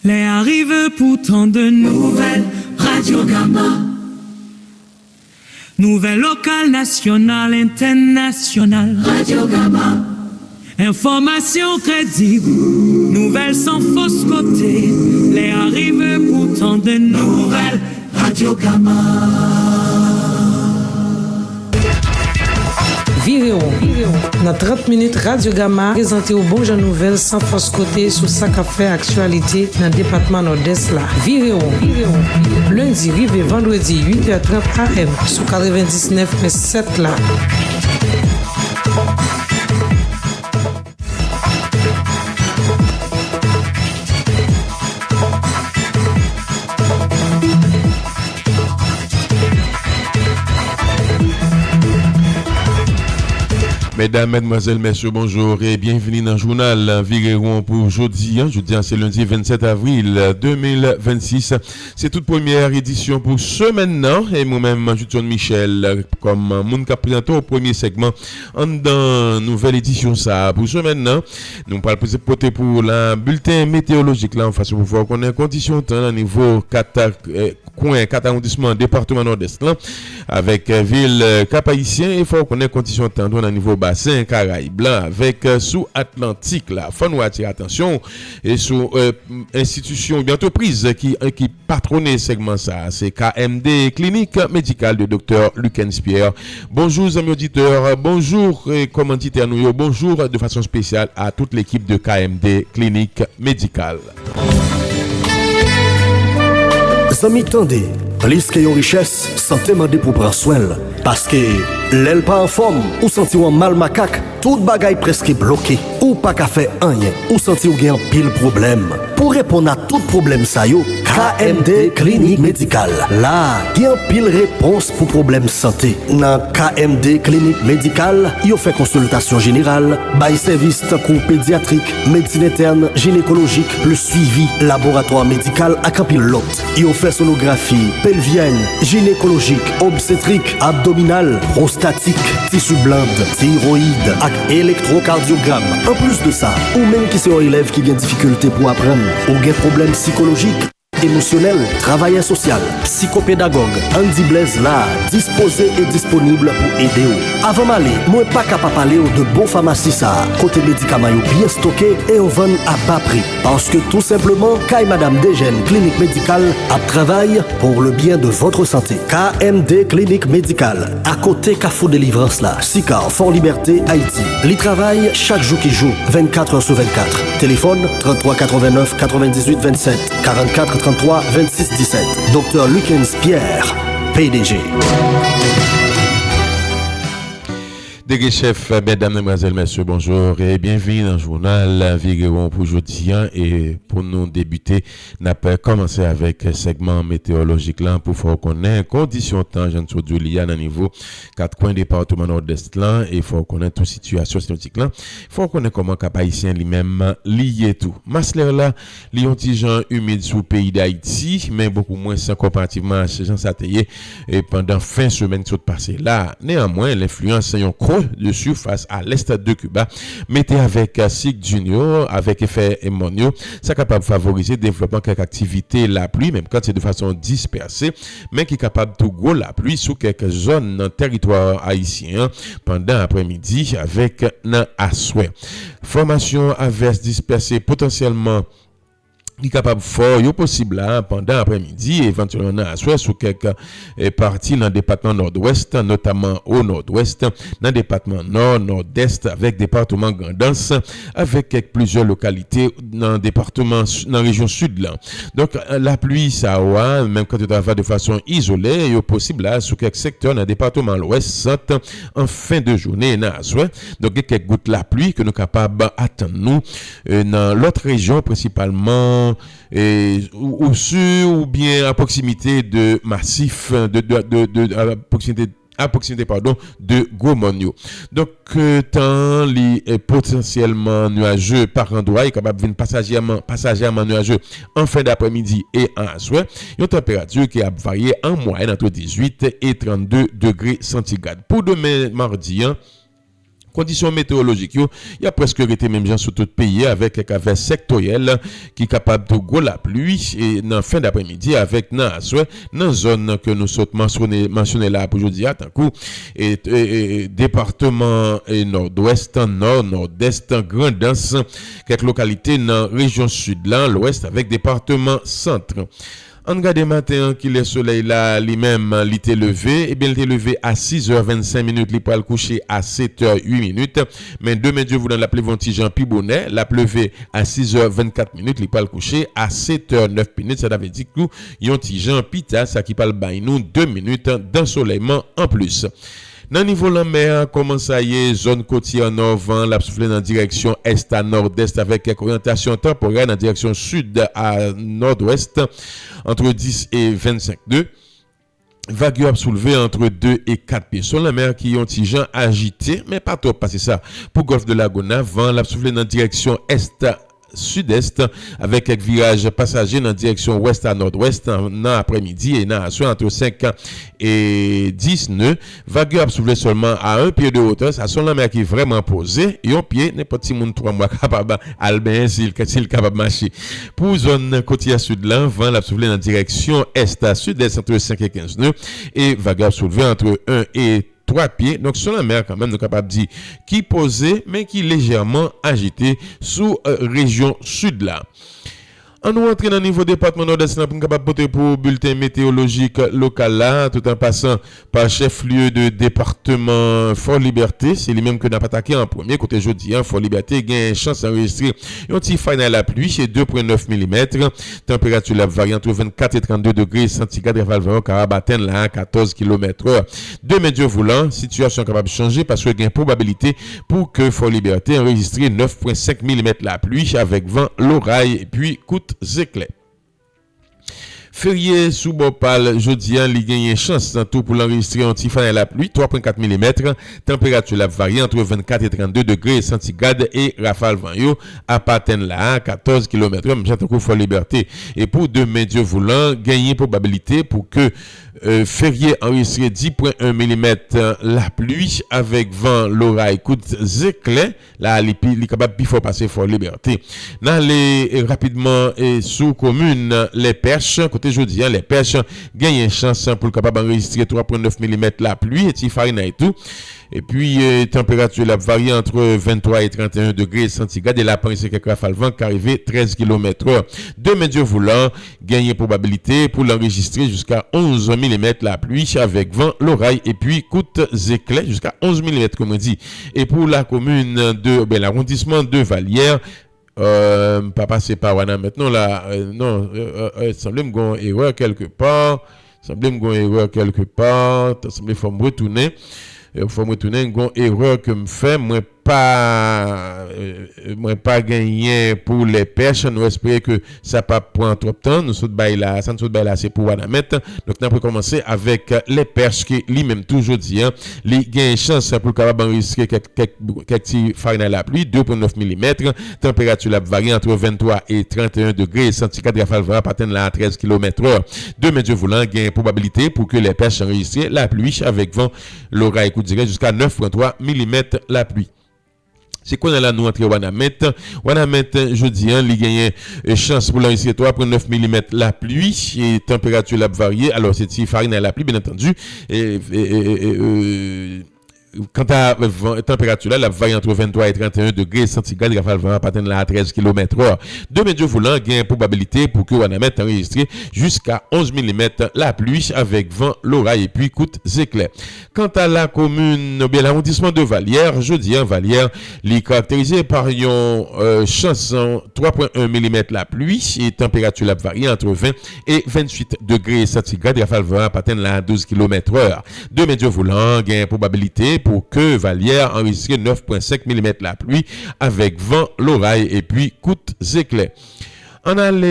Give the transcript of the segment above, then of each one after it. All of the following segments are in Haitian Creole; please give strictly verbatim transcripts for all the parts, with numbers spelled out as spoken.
Lè a rive pou tande nouvèl Radyo Gama. Nouvèl lokal, nasyonal, entènasyonal. Radyo Gama. Enfòmasyon kredib, nouvèl san fòs kote. Lè a rive pou tande nouvèl Radyo Gama. Virewon. Nan trant minit, Radyo Gama prezante w bon jan nouvèl san fòs kote sou sa k ap fè aktyalite nan depatman Nòdès la. Virewon. Lendi rive vandredi, uit è trant A M sou katrevendiznèf pwen sèt la. Medam, madmwazèl, mesye, bonjou e byenvini nan jounal Virewon pou jodi a. Jodi a se lendi vennsèt avril de mil vennsis. Se tout premyè edisyon pou semèn nan. E mwen menm, Judson Michel, kòm moun k ap prezante w premye sègman anndan nouvèl edisyon sa a pou semèn nan. Nou pral poze, pote pou w la bilten meteyolojik la, yon fason pou fè w konnen kondisyon tan nan nivo kat, eh, kwen kat awondisman depatman Nòdès lan, avèk, eh, vil, eh, Kap Ayisyen, e fè w konnen kondisyon tan tou nan nivo basen Karayib la, avèk, eh, sou Atlantik la. Fò nou atire atansyon e sou, eh, enstitisyon oubyen antrepriz ki, ki patwone sègman sa a, se K M D, Clinique Médicale de Docteur Luckens Pierre. Bonjou, zanmi oditè, bonjou, eh, kòmanditè nou yo, bonjou de fason espesyal a tout lekip de K M D Clinique Médicale. Zanmi, tande, plis ke yon richès, sante mande pou pran swen l. Paske, lè l pa anfòm, ou santi w an mal makak, tout bagay prèske bloke, ou pa ka fè anyen, ou santi w gen anpil pwoblèm. Pou reponn a tout pwoblèm sa yo, K M D Klinik Medikal la gen anpil repons pou pwoblèm sante. Nan K M D Klinik Medikal, yo fè konsiltasyon jeneral, bay sèvis tankou pedyatrik, medsin entèn, jinekolojik, plis swivi laboratwa medikal ak anpil lòt. Yo fè sonografi pelvyèn, jinekolojik, obstetrik, abdominal, pwostatik, tisi blann, tiroyid ak elektwokadyogram. Anplis de sa, ou menm ki se yon elèv ki gen difikilte pou aprann, ou gen pwoblèm sikolojik, emosyonèl, travayè sosyal, sikopedagòg, Andy Blaise la dispoze e disponib pou ede w. Avan m ale, mwen pa ka pa pale w de bon famasi sa a, kote medikaman yo byen stoke e yo vann a ba pri. Paske tou senpleman, kay Madam Dejèn Klinik Medikal ap travay pour le bien de votre santé. K M D Klinik Medikal, akote Kafou Delivrans la, Sikar, Fò Libète, Ayiti. Li travay chak jou ki jou, vennkat è sou vennkat. Telefòn, trannntwa katrevennnèf katrevendizuit vennsèt, karannkat trannntwa vennsis disèt. Doktè Luckens Pierre, P D G. Dege chèf, medam, demwazèl, mesye, bonjou e byenvini nan jounal Virewon pou jodi a. E pou nou debite, n ap kòmanse avèk sègman meteyolojik la pou fè w konnen kondisyon tan, jan n sot di w li a, nan nivo kat kwen depatman Nòdès lan, e fè w konnen tou sitiyasyon sinotik lan. Fè w konnen kòman Kap Ayisyen li menm li ye tou. Mas lè la, li yon ti jan imid sou peyi Dayiti, men bokou mwens konparativman a jan sa te ye, e pandan fen semèn ki sot pase la. Neyanmwen, lenfliyans yon creux de surface à l'est de Cuba mete avèk sik di yo, avèk efè mòn yo, sa kapab favorize devlòpman kèk aktivite lapli, menm kan se de fason dispèse, men ki kapab tou gwo lapli sou kèk zòn nan tèritwa ayisyen an pandan aprèmidi avèk nan aswè. Fòmasyon avès dispèse potansyèlman ki kapab fò yo posib la pandan aprèmidi, evantyèlman nan aswè sou kèk, eh, pati nan depatman Nòdwès, notaman o Nòdwès, nan depatman Nò, Nòdès, avèk depatman Grandans, avèk kèk plizyè lokalite nan depatman s-, nan rejyon sid la. Donk, eh, lapli sa yo a, menm kan yo ta va de fason izole, yo posib la sou kèk sektè nan depatman Lwès, Sant, an fen de jounen nan aswè. Donk, gen kèk gout lapli ke nou kapab atann nou, eh, nan lòt rejyon, prensipalman, eh, o, o su oubyen a pwoksimite de masif, de, de, de, de, a pwoksimite, a pwoksimite, padon, de gwo mòn yo. Donk, eh, tan an li, eh, potansyèlman nwaje pa randwa, li kapab vin pasajeman, pasajeman nwaje an fen daprèmidi e an aswè. Yon tanperati ki ap varye an mwayèn ant dizuit e trannde degre santigrad. Pou demen madi an, Kondisyon metewolojik yo, y ap prèske rete menm jan sou tout peyi a, avèk kèk avès sèktoryèl ki kapab tou gwo lapli e nan fen daprèmidi avèk nan aswè nan zòn ke nou sot mansyone, mansyone la pou jodi a, tankou e, e, e, depatman e, Nòdwès, Nò, Nòdès, Grandans, kèk lokalite nan rejyon sid la, Lwès avèk depatman Sant. Ann gade maten an kilè solèy la li menm li te leve. Ebyen, li te leve a sis è vennsenk minit, li pral kouche a sèt è uit minit. Men demen Dye voulan l ap leve yon ti jan pi bonè, l ap leve a sis è vennkat minit, li pral kouche a sèt è nèf minit. Sa ta vle di tou yon ti jan pi ta, sa ki pral bay nou de minit dansolèyman anplis. Nan nivo lanmè a, kòman sa ye? Zòn kotyè nò, van l ap soufle nan direksyon èst a nòdèst avèk kèk oryantasyon tanporè nan direksyon sid a nòdwès, antre dis e vennsenk de. Vag yo ap soulve antre de e kat pye. Sou lanmè a ki yon ti jan ajite, men pa twòp pase sa. Pou gòlf de Lagona, van l ap soufle nan direksyon èst sidès, avèk kèk viraj pasaje nan direksyon wès a nòdwès nan aprèmidi e nan aswè antre senk e dis nè. Vag yo ap soufle sèlman a en pye de wotè. Sa se yon lanmè ki vrèman poze. Yon pye, nenpòt timoun twa mwa kapab al benyen si l, si l kapab mache. Pou zòn kotyè sid la, van l ap soufle nan direksyon èst a sidès antre senk e kenz nè. E vag yo ap soulve antre en e twa pye. Donk, sou lanmè a kanmenm, nou kapab di ki poze, men ki lejèman ajite sou eh, rejyon sid la. Ann nou antre nan nivo depatman Nòdès la pou n kapab pote pou bilten metewolojik lokal la, tout an pasan pa chèflye de depatman Fò Libète. Se li menm ke n ap atake an premye, kote jodi a, Fò Libète gen chans anrejistre yon ti faynay lapli, se de pwen nèf milimèt. Tanperati la ap varye antre vennkat e trannde degre santigrad, raval van yo kapab atenn la a katòz kilomèt è. Demen Dye voulan, sitiyasyon kapab chanje paske gen pwobabilite pou ke Fò Libète anrejistre nèf pwen senk milimèt lapli avèk van, loray epi kout zeklè. Ferye sou bò pa l, jodi a, li genyen chans tou pou l anrejistre yon ti faynay lapli, twa pwen kat milimèt. Tanperati la ap varye antre vennkat e trannde degre santigrad e rafal van yo ap atenn la a katòz kilomèt è, menm jan tankou Fò Libète. E pou demen Dye voulan, genyen pwobabilite pou ke eh, Ferye anrejistre dis pwen en milimèt lapli avèk van, loray, kout zeklè. La a, li pi, li kapab pi fò pase Fò Libète. N ale eh, rapidman eh, sou komin Lèpèch, kote jodi a, Lèpèch genyen chans pou l kapab anrejistre twa pwen nèf milimèt lapli e ti faynay tou. Epi, eh, tanperati la ap varye antre venntwa e trannteyen degre santigrad e la ap anrejistre kèk rafal van ki ka rive trèz kilomèt è. Demen Dye voulan, genyen pwobabilite pou l anrejistre jiska onz milimèt lapli avèk van, loray epi kout zeklè, jiska onz milimèt, kòm mwen di. E pou lakomin de, oubyen lawondisman de Valyè, eh, m pa pase pa Wanament non la, eh, non, eh, eh, eh, sanble m gen yon erè kèlkepa, sanble m gen yon erè kèlkepa, sanble fò m retounen. Eh, fò m retounen, gen yon erè ke m fè, mwen pa, eh, mwen pa genyen pou Lèpèch, nou espere ke sa p ap pran twòp tan, nou sot bay la, sa n sot bay la se pou Wanament, donk n ap rekòmanse avèk Lèpèch ki li menm tou jodi a, li genyen chans pou l kapab anrejistre kèk, kèk, kèk ti faynay lapli, de pwen nèf milimèt, tanperati la ap varye antre venntwa e trannteyen degre santigrad, rafal van ap atenn la a trèz kilomèt è. Demen Dye voulan, genyen pwobabilite pou ke Lèpèch anrejistre lapli avèk van, loray, kout zeklè jiska nèf pwen twa milimèt lapli. Se kounye a la nou antre Wanament. Wanament, jodi a, li genyen eh, chans pou l anrejistre twa pwen nèf milimèt lapli e tanperati la ap varye. Alò, se ti faynay lapli, byen antandi. E, e, e, e, e, kanta van, tanperati la, l ap varye antre venntwa e trannteyen degre santigrad, rafal van ap atenn la a trèz kilomèt è. Demen Dye voulan, gen pwobabilite pou ke Wanament anrejistre jiska onz milimèt lapli avèk van, loray epi kout zeklè. Kanta lakomin, oubyen lawondisman de Valyè, jodi a, Valyè, li karakterize pa yon eh, chans twa pwen en milimèt lapli e tanperati la ap varye antre ven e venntuit degre santigrad, rafal van ap atenn la a douz kilomèt è. Demen Dye voulan, gen pwobabilite pou ke Valyè anrejistre nèf pwen senk milimèt lapli avèk van, loray epi kout zeklè. Ann ale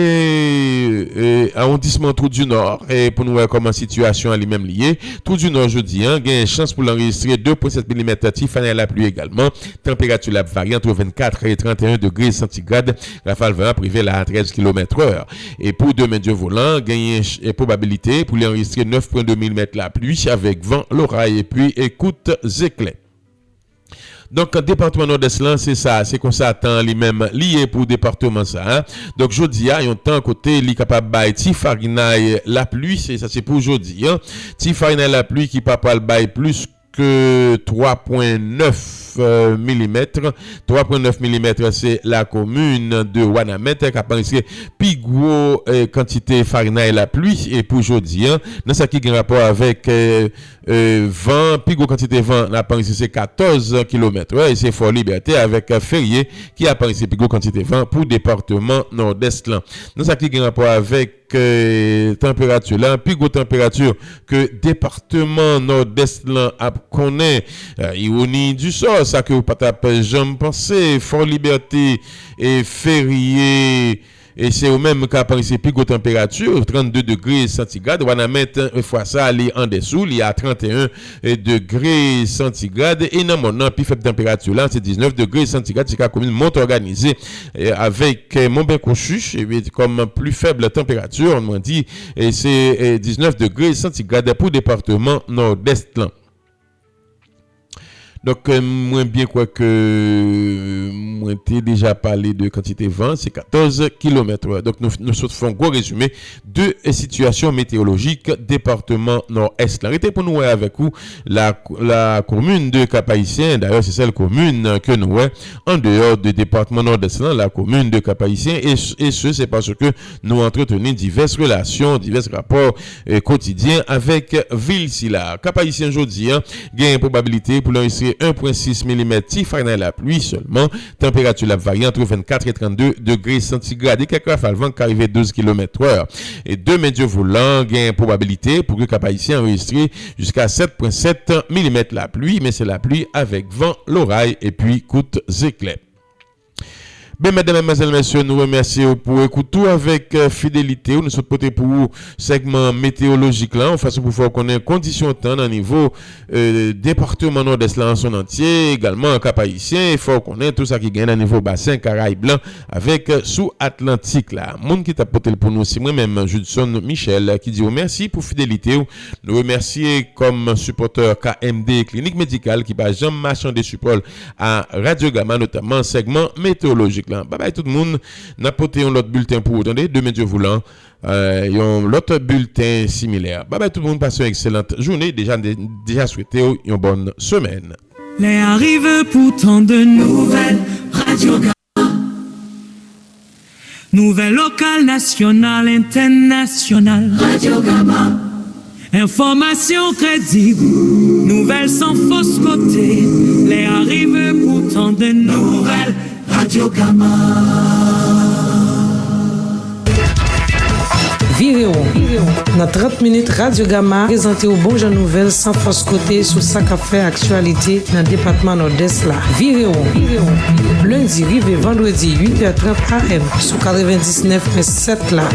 eh, awondisman Twou di Nò eh, pou nou wè kòman sitiyasyon an li menm li ye. Twou di Nò jodi a, gen chans pou l anrejistre de pwen sèt milimèt ti faynay lapli egalman. Tanperati la ap varye antre vennkat e trannteyen degre santigrad. Rafal van ap rive la a trèz kilomèt è. E pou demen Dye voulan, genyen ch- eh, pwobabilite pou li anrejistre nèf pwen de milimèt lapli avèk van, loray epi eh, kout zeklè. Donk, depatman Nòdès lan, se sa, se konsa tan li menm li ye pou depatman sa a. Donk, jodi a, yon tan kote li kapab bay ti farinay lapli, se sa, se pou jodi a. Ti farinay lapli ki pa pral bay plis ke twa pwen nèf, euh, milimèt. Twa pwen nèf milimèt, se la komin de Wanament k ap anrejistre pi gwo, euh, kantite farinay lapli, e pou jodi a, nan sa ki gen rapò avèk, euh, euh, van, pi gwo kantite van n ap anrejistre se katòz kilomèt, e se Fò Libète avèk Ferye ki ap anrejistre pi gwo kantite van pou depatman Nòdès lan. Nan sa ki gen rapò avèk, euh, tanperati la, pi gwo tanperati ke depatman Nòdès lan ap konnen, euh, ironi di sò, sa ke ou pa t ap janm panse, Fò Libète e Ferye, e se yo menm k ap anrejistre pi gwo tanperati, trannde degre santigrad. Wanament, fwa sa, li andesou, li a tranteyen degre santigrad. E nan mòn nan, pi fèb tanperati la, se diznèf degre santigrad, se ka komin Mont Òganize, e avèk, e, Monben Kochich, e, kòm pli fèb tanperati, mwen di, e se, e, diznèf degre santigrad pou depatman Nòdès lan. Donk, euh, mwen byen kwè ke mwen te deja pale de kantite van, se katòz kilomèt. Donk, nou, nou sot fè yon gwo rezime de sitiyasyon meteyolojik depatman Nòdès lan. Rete pou nou wè avèk ou la, la komin de Kap Ayisyen. Dayè, se sèl komin ke nou wè an deyò de depatman Nòdès lan, la komin de Kap Ayisyen. E, e se, se paske nou antreteni divès relasyon, divès rapò, e, kotidyen avèk vil sila. Kap Ayisyen jodi a, gen pwobabilite pou l anrejistre en pwen sis milimèt ti farinay lapli sèlman. Tanperati l ap varye ant vennkat e trannde degre santigrad e kèk rafal van ka rive douz kilomèt wè. E demen, Dye voulan, gen pwobabilite pou ke Kap Ayisyen anrejistre jiska sèt pwen sèt milimèt lapli, men se lapli avèk van, loray epi kout zeklè. Ben, medam, madmwazèl, mesye, nou remèsye w pou ekout ou avèk, euh, fidelite w. Nou sot pote pou ou sègman meteyolojik la, yon fason pou fè w konnen kondisyon tan nan nivo, euh, depatman Nòdès la an son antye, egalman Kap Ayisyen, e fè w konnen tou sa ki genyen nan nivo basen Karayib lan avèk, euh, sou Atlantik la. Moun ki t ap pote l pou nou, se mwen menm, Judson Michel, ki di w mèsi pou fidelite w. Nou remèsye kòm sipòtè K M D Klinik Medikal ki pa janm machande sipò l a Radyo Gama, notamman sègman meteyolojik lan. Babay tout moun, n ap pote yon lòt bilten pou ou, tande, demen Dye voulan, euh, yon lòt bilten similè. Babay tout moun, pase yon ekselant jounen, deja, deja swete w yon bòn semèn. Lè a rive pou tande nouvèl Radyo Gama. Nouvèl lokal, nasyonal, entènasyonal. Radyo Gama. Enfòmasyon kredib, nouvèl san fòs kote. Lè a rive pou tande nouvèl Radyo Gama. Virewon. Nan trant minit, Radyo Gama prezante w bon jan nouvèl san fòs kote sou sa k ap fè aktyalite nan depatman Nòdès la. Virewon. Lendi rive vandredi, uit è trant A M sou katrevendiznèf pwen sèt la.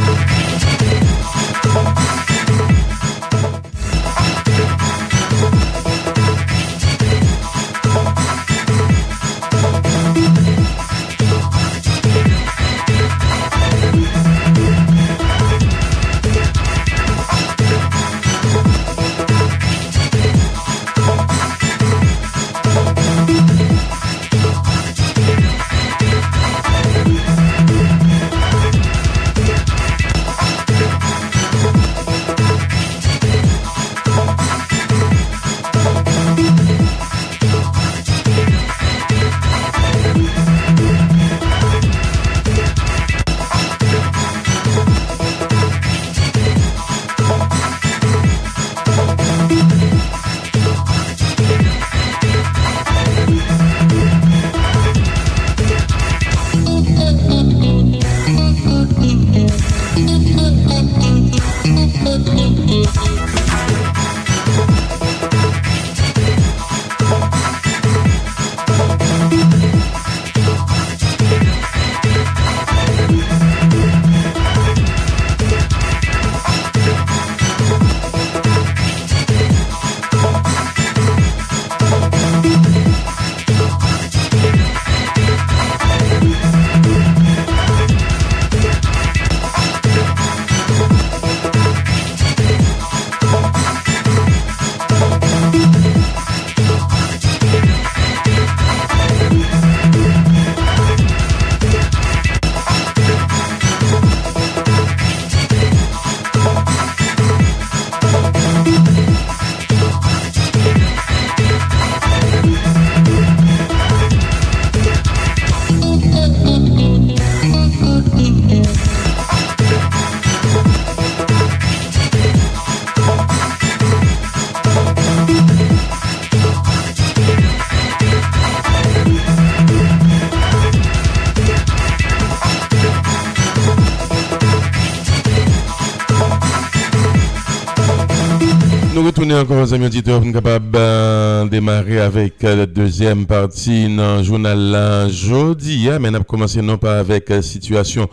Retounen ankò, zanmi oditè, pou n kapab, eh, demare avèk, eh, dezyèm pati nan jounal la jodi a, men n ap kòmanse non pa avèk, eh, sitiyasyon,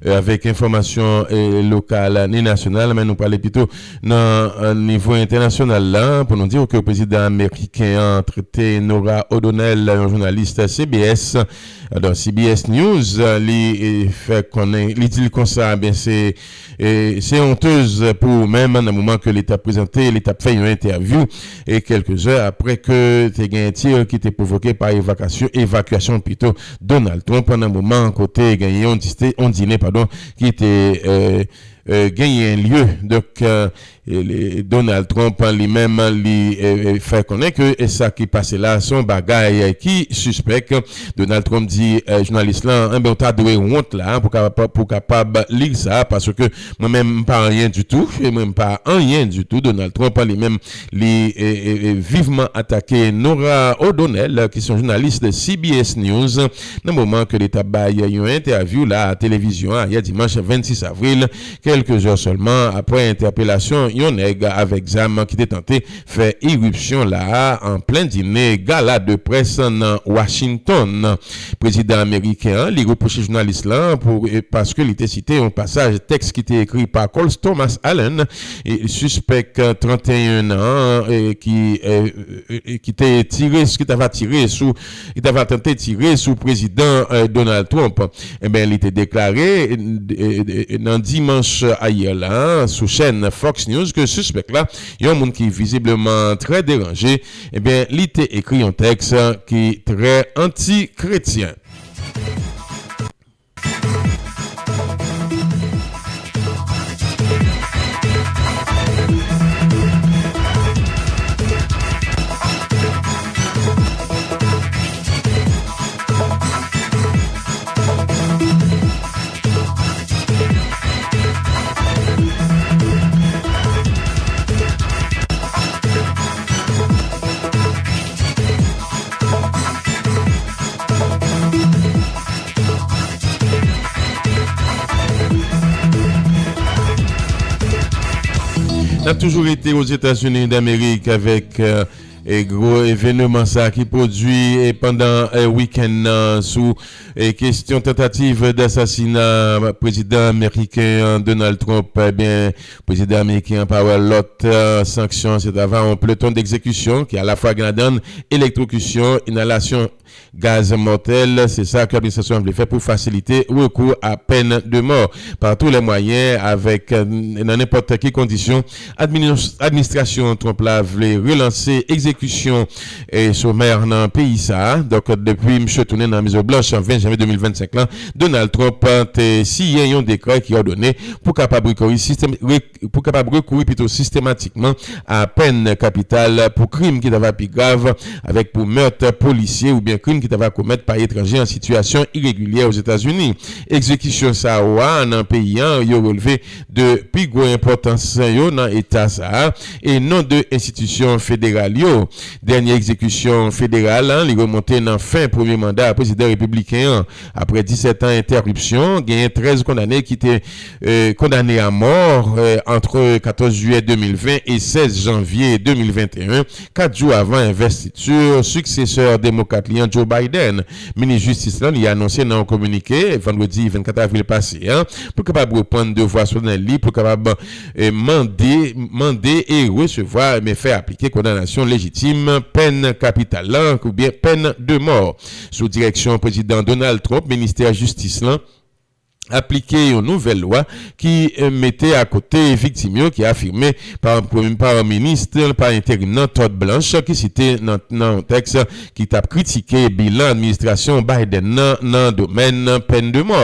eh, avèk enfòmasyon, eh, lokal ni nasyonal, men nou prale pito nan, eh, nivo entènasyonal la, pou nou di w ke prezidan ameriken an trete Norah O'Donnell, yon jounalis C B S, eh, donk C B S News, eh, li, eh, fè konnen, li di l konsa, ben se e, se hontez pou ou menm nan moman ke li t ap prezante, li t ap fè yon entèvyou, e kèlke zè apre ke te gen tir ki te pwovoke pa evakasyon, evakyasyon pito Donald Trump nan moman kote genyen yon diste-, yon dine, padon, ki te, e, e, genyen lye. Donk, e, e, li, Donald Trump li menm, li, e, e, fè konnen ke, e, sa ki pase la, se yon bagay, e, ki sispèk. Donald Trump di, eh, jounalis lan, enben, ou ta dwe wont la pou kapab, pou kapab li l sa, paske mwen menm m pa anyen ditou, e mwen m pa anyen ditou. Donald Trump li menm, li, e, e, e, vivman atake Norah O'Donnell, ki se yon jounalis de C B S News, nan moman ke li t ap bay yon entèvyou la a televizyon an yè dimanch vennsis avril, kèlke zè sèlman apre entèpelasyon yon nèg avèk zam ki te tante fè iripsyon la a an plen dine gala de près nan Washington. Prezidan ameriken an, li repwoche jounalis lan pou, e, paske li te site yon pasaj tèks ki te ekri pa Coles Thomas Allen, e, sispèk trannteyen an, e, ki, e, e, e, ki te tire, ki t ava tire sou, ki t ava tante tire sou prezidan, e, Donald Trump. Enben, li te deklare, e, e, e, nan dimanch ayè la, sou chèn Fox News, ke sispèk la, yon moun ki vizibleman trè deranje, ebyen, li te ekri yon tèks ki trè anti-kretyen. N ap toujou rete Ozetazini Damerik avèk, eh, e gwo evènman sa ki pwodui, e pandan, e, wikenn nan sou, e, kesyon tantativ dasasina prezidan ameriken an, Donald Trump. Ebyen, prezidan ameriken an pa wè lòt, e, sanksyon, se travay yon peleton d'egzekisyon ki alafwa gen ladan l elektwokisyon, inhalasyon gaz mòtèl. Se sa ke administrasyon an vle fè pou fasilite rekou a pèn de mò pa tou lè mwayen, avèk, nan nenpòt ki kondisyon, adminis-, administrasyon Trump la vle relanse egzekisyon, e, somè nan peyi sa a. Donk, depi misye tounen nan Mezon Blanch an ven janvye de mil vennsenk lan, Donald Trump te siyen yon dekrè ki òdone pou kapab rekouri sistèm, re-, pou kapab rekouri pito sistematikman a pèn kapital pou krim ki ta va pi grav, avèk pou mèt polisye oubyen krim ki ta va komèt pa etranje an sitiyasyon iregilyè Ozetazini. Egzekisyon sa yo a nan peyi an, yo relve de pi gwo enpòtans yo nan eta sa a, e non de enstitisyon federal yo. Dènye egzekisyon federal an, li remonte nan fen premye manda prezidan repibliken an. Apre disèt an entèripsyon, genyen trèz kondane ki te, e, kondane a mò, e, antre katòz jiyè de mil ven e sèz janvye de mil venteyen, kat jou avan envestiti siksesè demokrat li an, Joe Biden. Minis jistis lan, li anonse nan yon kominike vandredi vennkat avril pase an, pou kapab reprann devwa solanèl li, pou kapab, e, mande, mande e resevwa, men fè aplike kondanasyon lejitim, pèn kapital lan, oubyen pèn de mò. Sou direksyon prezidan Donald Trump, ministè jistis lan aplike yon nouvèl lwa ki, e, mete akote viktim yo ki afime pa premye, pa minis, pa enterim nan, Todd Blanche, ki site nan, nan yon tèks ki t ap kritike bilan administrasyon Biden nan, nan domèn pèn de mò.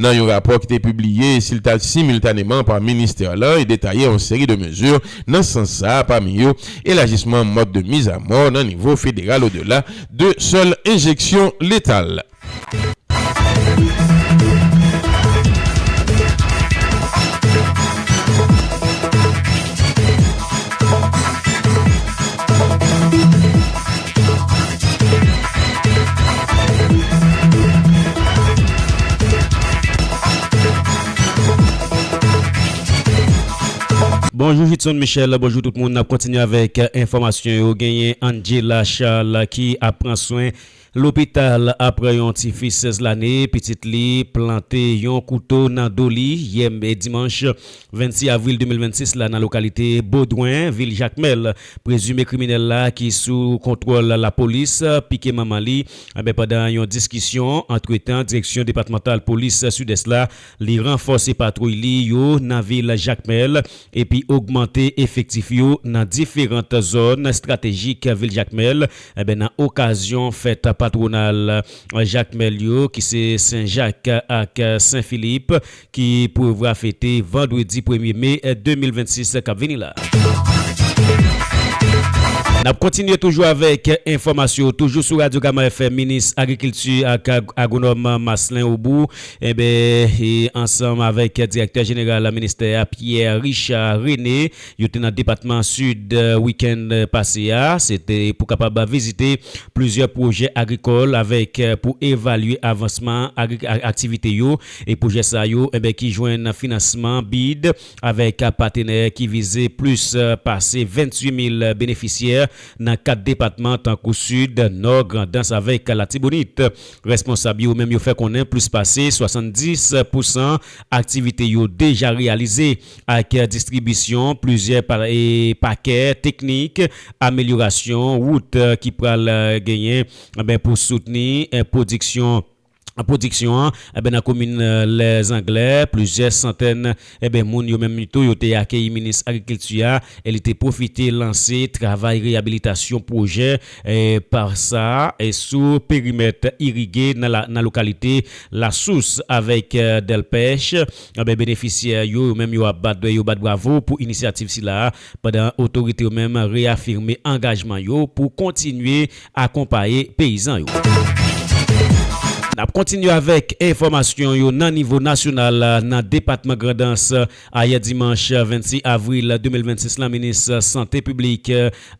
Nan yon rapò ki te pibliye silta-, similtaneman pa ministè lan, e detaye yon seri de mezi nan sans sa a, pami yo elajisman mòd de mizamò nan nivo federal odela de sèl enjeksyon letal. Bonjou Judson Michel, bonjou tout moun. N ap kontinye avèk enfòmasyon yo. Genyen Angela Charles ki ap pran swen lopital apre yon ti fi sèz lane, pitit li plante yon kouto nan do li yè dimanch vennsis avril de mil vennsis la nan lokalite Bodwen, vil Jakmèl. Prezime kriminèl la ki sou kontwòl lapolis pike manman li, enben, pandan yon diskisyon. Antretan, direksyon depatmantal polis Sidès la, li ranfòse patwouy li yo nan vil Jakmèl epi ogmante efektif yo nan diferan zòn estratejik vil Jakmèl. Enben, nan okazyon fèt patwonal Jakmèl yo, ki se Sen Jak ak Sen Filip, ki prevwa fete vandredi premye me de mil vennsis k ap vini la. N ap kontinye toujou avèk enfòmasyon, toujou sou Radyo Gama F M. Minis Agrikilti ak Ag-, Agwonòm Marcelin Aubou, enben, e ansanm avèk Direktè Jeneral Ministè a, Pierre Richard René, yo te nan depatman Sid, e, wikenn pase a. Se te pou kapab vizite plizyè pwojè agrikòl avèk, e, pou evalye avansman agri-, a-, aktivite yo. E pwojè sa yo, enben, ki jwenn finansman bid avèk patenè ki vize plis, e, pase venntuit mil benefisyè nan kat depatman tankou Sid, Nò, Grandans avèk Latibonit. Responsab yo menm yo fè konnen plis pase swasanndis pousan aktivite yo deja reyalize, ak distribisyon plizyè pa-, e pakè teknik amelyorasyon wout, e, ki pral, e, genyen, enben, pou soutni, e, pwodiksyon pwodiksyon an, enben, nan komin, e, Lèzanglè, plizyè santèn, enben, moun yo menm tou, yo te akeyi minis agrikilti a, e li te pwofite lanse travay reyabilitasyon pwojè, e, pa sa, e, sou perimèt irige nan la, nan lokalite Lasous avèk, e, Dèlpèch. Enben, benefisyè yo, yo menm, yo ap bat dwèt yo, bat bravo pou inisyativ sila a, pandan otorite yo menm reyafime angajman yo pou kontinye akonpaye peyizan yo. N ap kontinye avèk enfòmasyon yo nan nivo nasyonal. Nan depatman Grandans, ayè dimanch vennsis avril de mil vennsis la, minis sante piblik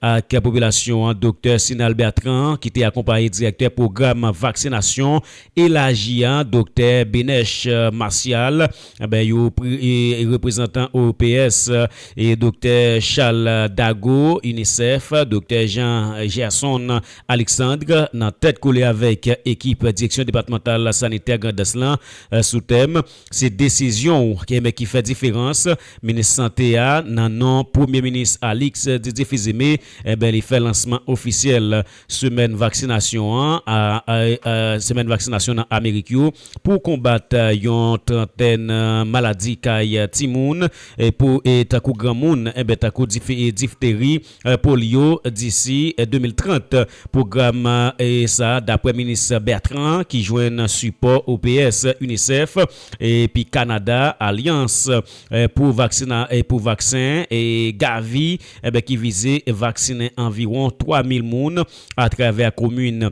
ak popilasyon an, Doktè Sinal Bertrand, ki te akonpaye direktè pwogram vaksinasyon elaji a, Doktè Benech Martial, enben, yo pri-, e, e reprezantan O P S, e Doktè Charles Dago, UNICEF, Doktè Jean Gerson Alexandre, nan tèt kole avèk ekip Direksyon Depatmantal Sanitè Grandans lan, e, sou tèm, se desizyon w ki, enben, ki fè diferans. Minis Sante a, nan non Premye Minis Alix Didier Fils-Aimé, enben, li fè lansman ofisyèl semèn vaksinasyon an, a, a, a, semèn vaksinasyon nan Amerik yo, pou konbat, e, yon trantèn, e, maladi kay, e, timoun, e pou, e tankou granmoun, enben, tankou dif-, e difteri, e, polyo, disi, e, de mil trant. Pwogram, e, sa, daprè minis Bertrand, ki jwenn sipò O P S, UNICEF, epi Kanada, Alyans, e, pou vaksina-, e, pou vaksen, e, Gavi, enben, ki vize vaksinen anviwon twa mil moun atravè komin,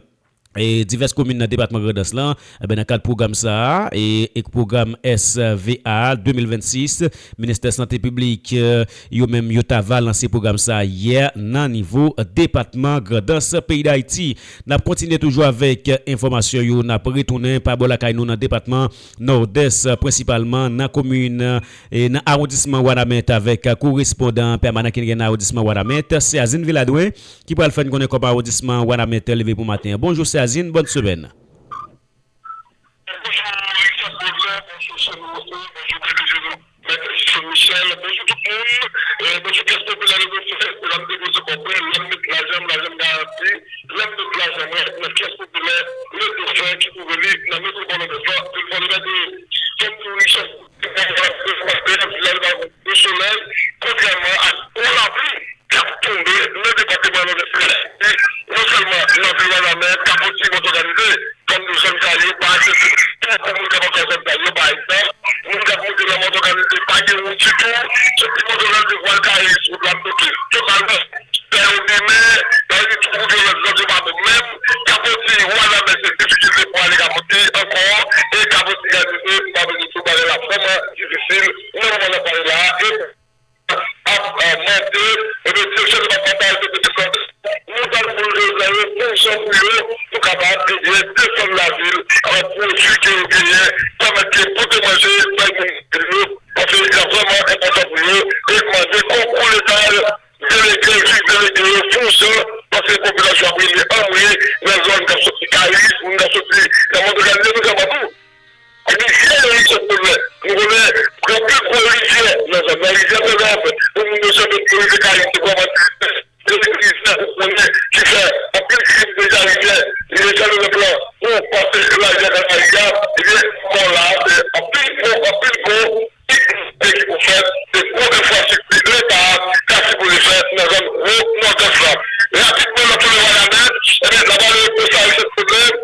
e, divès komin nan depatman Grandans lan. Enben, nan kad pwogram sa a, e, e pwogram S V A de mil vennsis, Ministè Sante Piblik, e, yo menm, yo t ava lanse pwogram sa a yè nan nivo depatman Grandans, peyi Dayiti. N ap kontinye toujou avèk enfòmasyon yo. N ap retounen pa bò lakay nou nan depatman Nòdès, prensipalman nan komin, e nan awondisman Wanament, avèk korespondan pèmanan ki gen nan awondisman Wanament, Seazine Villadouin, ki pral fè n konnen kòman awondisman Wanament leve pou maten an. Bonjou Seazine, bòn semèn. Bonjou Richard Baudelaire, bonjou Samy Rousseau, bonjou P D G nou, Mèt Jison Michel, bonjou tout moun. E, bonjou kès popilè Ledofen, se la m depoze kò mwen, la m met lajan m, lajan m garanti, la m met lajan mwen nan kès popilè Ledofen ki twouve li nan metwopòl Nòdès la, vil Fòlibète. Kòm di w Richard, vilaj la, yon solèy, kontrèman ak yon lapli k ap tonbe nan depatman Nòdès la. Non sèlman nan vil Wanament, Kapoti, Mòtòganizè, kòm nou zòn sa yo pa aksesib pou moun k ap antre zòn sa yo, pa egzanp, moun k ap monte nan Mòtòganizè pa gen wout ditou, soti Mòtòganizè pou al Kayes, wout la bloke totalman. Lè yo demen, lè yo di tout wout yo lòt zòn yo pa bon menm, Kapoti, Wanament, se difikilte pou ale Kapoti ankò, e Kapoti Gadise, m pa bezwen di w bagay la vrèman difisil nan moman n ap pale la a, e ap, e, mande, ebyen, direksyon depatmantal de sante, nou ba l pou l rezève pou zòn pou yo, pou kapab, ebyen, desann lavil, e, pwodui ke yo genyen, pèmèt ke pote manje bay moun vil yo, paske li vrèman enpòtan pou yo, e mande kò Jan, paske popilasyon ap rele anmwe nan zòn k ap soti Kayis, moun k ap soti nan Mòn Dòkal, nou konn sa tou. Rivyè yo li se pwoblèm. Nou konnen gen anpil gwo rivyè nan zòn nan, rivyè Sèlèp, pou moun yo chante pou rivyè Kayis, se kòman se rivyè ou konnen ki fè anpil krim deja rivyè, rivyè Sèlèp lan, ou pase lajè nan lari a, ebyen, bon la, se anpil gwo, anpil gwo, pik ki pou fèt, se gwo enfrastrikti Leta a ta sipoze fè nan zòn Gwo Nòdès la. Rapidman, nan komin Wanament, ebyen, n ap pale de sa, se pwoblèm,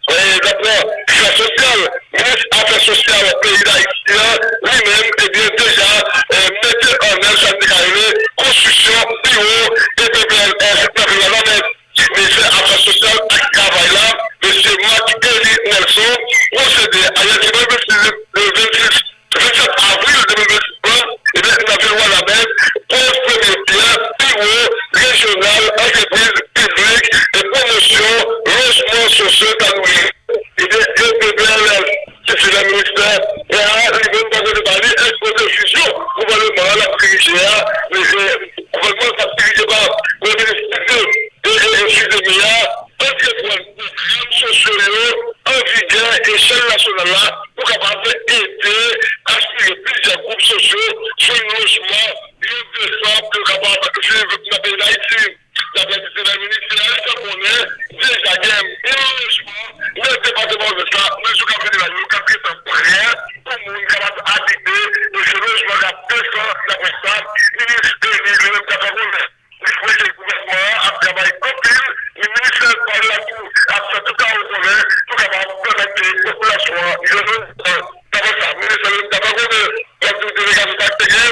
e, daprè fè sosyal, minis afè sosyal peyi Dayiti an, li menm, ebyen, deja, e, mete an èv sa n te ka rele konstriksyon biwo E P P L S nan vil Wanament. Minis afè sosyal ak travay la, mesye Marc Élie Nelson, pwosede ayè dimanch vennsis, vennsis, vennsèt avril de mil vennsis la, ebyen, nan vil Wanament, poz premye pyè biwo rejyonal antrepriz piblik e pwomosyon lojman sosyo epanouyi. Ebyen, E P P L S, ki se nan ministè a, li menm bò kote pa li, ekspoze vizyon gouvènman an l ap dirije a, e, e, gouvènman an k ap dirije pa Premye Minis Fizeme, e, e, e, Fizeme a, antreprann pwogram sosyo yo an vigè echèl nasyonal la pou kapab ede asire plizyè gwoup sosyo jwenn lojman yo desan pou yo kapab viv nan peyi Dayiti. Daprè di se nan ministè a, li fè konnen deja gen mil lojman nan depatman Nòdès la, nan jou k ap vini la yo, k ap gentan prè pou moun kapab abite, e se lojman k ap desan, daprè sa minis Élie li menm ta fè konnen. Li swete gouvènman an ap travay anpil, li ministè pa l la tou ap fè tout sa yo konnen pou kapab pèmèt ke popilasyon an jwenn lojman. Daprè sa minis Élie ta fè konnen, l ap di w delegasyon sa k te gen,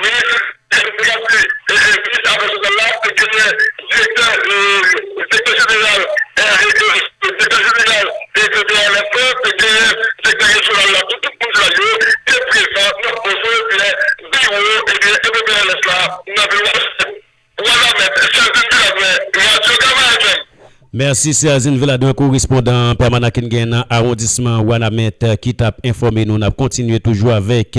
minis, e, minis afè sosyal la, te genyen direktè, e, direktè jeneral, e, e, e, direktè jeneral, e, E P P L S la, te genyen direktè rejyonal la, tout, tout moun sa yo te prezan nan poze pyè biwo, ebyen, E P P L S la, nan vil Wanament. Wanament, Sergine Villagrán, Radyo Kama F M. Mèsi, Sergine Villagrán, korespondan pèmanan ki n gen nan awondisman Wanament, ki t ap enfòme nou. N ap kontinye toujou avèk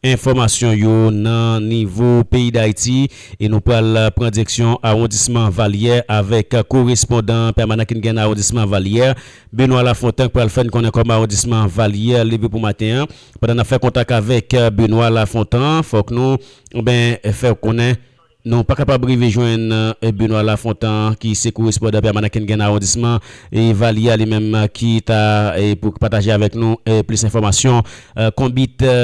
enfòmasyon yo nan nivo peyi Dayiti e nou pral pran direksyon awondisman Valyè avèk korespondan pèmanan ki n gen nan awondisman Valyè, Benoît Lafontant, k pral fè n konnen kòman awondisman Valyè leve pou maten an. Pandan n ap fè kontak avèk Benoît Lafontant, fòk nou, ben, fè konnen nou pa kapab rive jwenn, e, Benoît Lafontant, ki se korespondan pèmanan ki n gen nan awondisman, e, Valyè a, li menm, ki ta, e, pou pataje avèk nou, e, plis enfòmasyon. E, Konbit, e,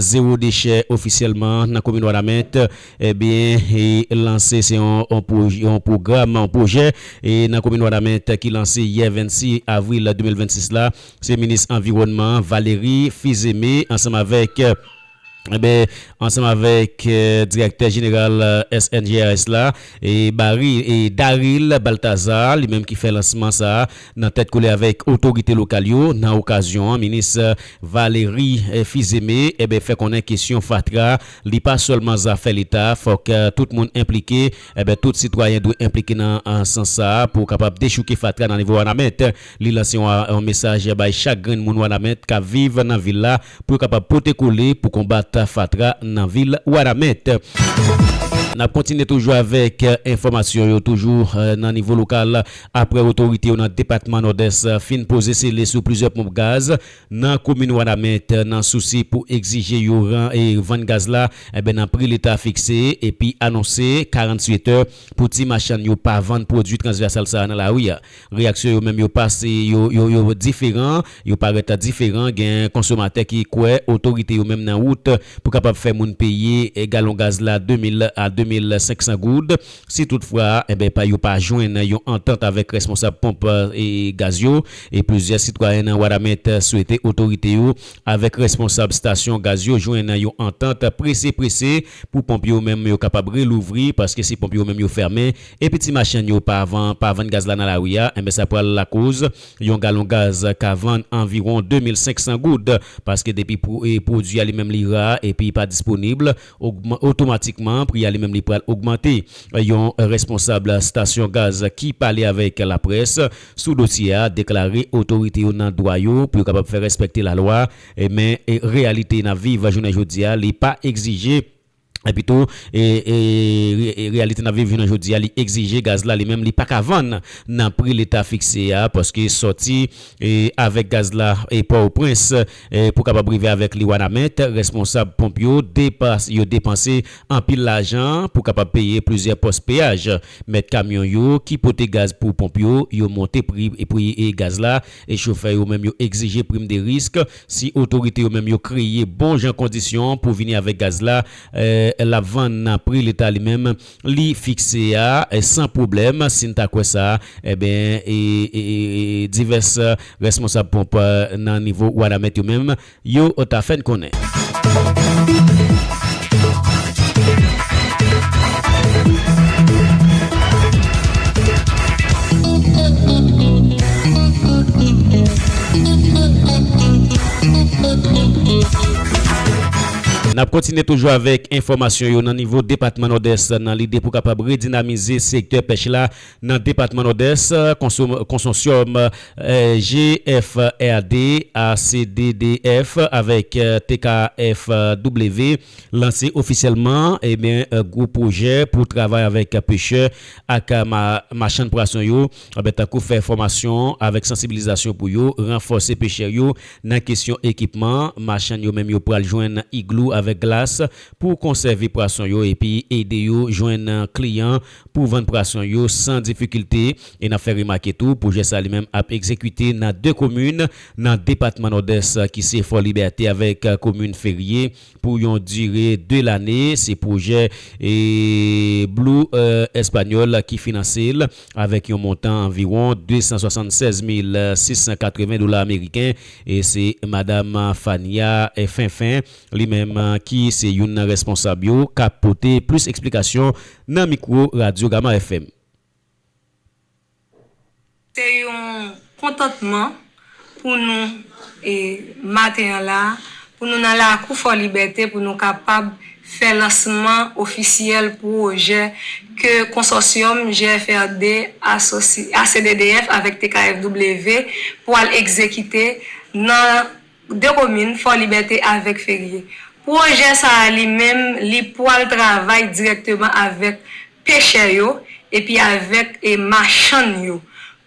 Zewo Dechè ofisyèlman nan komin Wanament, ebyen, e, lanse se yon, yon pwoj-, yon pwogram, yon pwojè, e, nan komin Wanament ki lanse yè vennsis avril de mil vennsis la. Se minis anviwònman Valéry Fils-Aimé ansanm avèk, e, Enben, ansanm avèk, e, direktè jeneral, e, S N G R S la, e Barry, e Daryl Balthazar, li menm ki fè lansman sa a, nan tèt kole avèk otorite lokal yo, nan okazyon an, minis, e, Valéry, e, Fils-Aimé, enben, fè konnen kesyon fatra, li pa sèlman zafè Leta, fòk, e, tout moun enplike, enben, tout sitwayen dwe enplike nan, e, sans sa a pou kapab dechouke fatra nan nivo Wanament. Li lanse yon, yon mesaj bay chak grenn moun Wanament k ap viv nan vil la, pou yo kapab pote kole pou konbat fatra nan vil Wanament. N ap kontinye toujou avèk, e, enfòmasyon yo, toujou, e, nan nivo lokal. Aprè otorite yo nan depatman Nòdès, e, fin poze sele sou plizyè ponp gaz nan komin Wanament, e, nan sousi pou egzije yo ran-, e, vann gaz la, enben, nan pri Leta fikse, epi anonse karanntuit è pou ti machann yo pa vann pwodui transvèsal sa a nan lari a. Reyaksyon yo menm yo pase, yo, yo, yo diferan, yo parèt diferan. Gen konsomatè ki kwè otorite yo menm nan wout pou kapab fè moun peye, e, galon gaz la de mil a de mil senk san goud. Si toutfwa, enben, pa, yo pa jwenn yon antant avèk responsab ponp, e, gaz yo, e plizyè sitwayen nan Wanament swete otorite yo avèk responsab stasyon gaz yo jwenn yon antant prese prese pou ponp yo menm yo kapab relouvri, paske se ponp yo menm yo fèmen, epi ti machann yo pa van-, pa vann gaz la nan lari a, enben, sa pral lakoz yon galon gaz ka vann anviwon de mil senk san goud, paske depi pwo-, e, pwodui a li menm li ra epi pa disponib, ogman-, otomatikman pri a li menm li pral ogmante. Yon responsab stasyon gaz ki pale avèk laprès sou dosye a deklare otorite yo nan dwa yo pou yo kapab fè respekte lalwa, e, men, e, reyalite n ap viv jounen jodi a, li pa egzije Epi tou, e, e, re- e, reyalite n ap viv jounen jodi a, li egzije gaz la, li menm, li pa ka vann nan pri Leta fikse a, paske sòti e, avèk gaz la e Pòtoprens, e, pou kapab rive avèk li Wanament, responsab ponp yo depas- yo depanse anpil lajan pou kapab peye plizyè pòs peyaj. Mèt kamyon yo ki pote gaz pou ponp yo, yo monte pri, pri e gaz la, e chofè yo menm yo egzije prim de risk. Si otorite yo menm yo kreye bon jan kondisyon pou vini avèk gaz la, e, l ap vann nan pri Leta li menm li fikse a, e, san pwoblèm. Si n ta kwè sa, enben, e, e, e, e, divès responsab ponp, e, nan nivo Wanament yo menm, yo ta fè n konnen. N ap kontinye toujou avèk enfòmasyon yo nan nivo depatman Nòdès nan lide pou kapab redinamize sektè pèch la nan depatman Nòdès. Konso- Konsosyòm, eh, G F R D, A C D D F avèk, eh, T K F W lanse ofisyèlman, ebyen, eh, gwo pwojè pou travay avèk pechè ak, eh, ma- machann pwason yo, anben, tankou fè fòmasyon avèk sansibilizasyon pou yo ranfòse pechè yo nan kesyon ekipman. Machann yo menm yo pral jwenn iglou avèk glas pou konsève pwason yo epi ede yo jwenn kliyan pou vann pwason yo san difikilte. E n ap fè remake tou, pwojè sa li menm ap egzekite nan de komin nan depatman Nòdès, ki se Fò Libète avèk komin Ferye, pou yon dire de lane. Se pwojè, e, Blue, eh, Espagnol ki finanse l avèk yon montan anviwon de san swasannsèz mil sis san katreven dola ameriken. E se Madam Fania, eh, Fenfen, li menm, eh, ki se youn nan responsab yo, k ap pote plis eksplikasyon nan mikwo Radyo Gama F M. Se yon kontantman pou nou, e, maten an la, pou nou nan lakou Fò Libète, pou nou kapab fè lansman ofisyèl pwojè ke konsòsyòm G F R D asosi- A C D D F avèk T K F W pwal egzekite nan de komin, Fò Libète avèk Ferye. Pwojè sa a li menm, li pwal travay dirèkteman avèk pechè yo epi avèk, e, machann yo,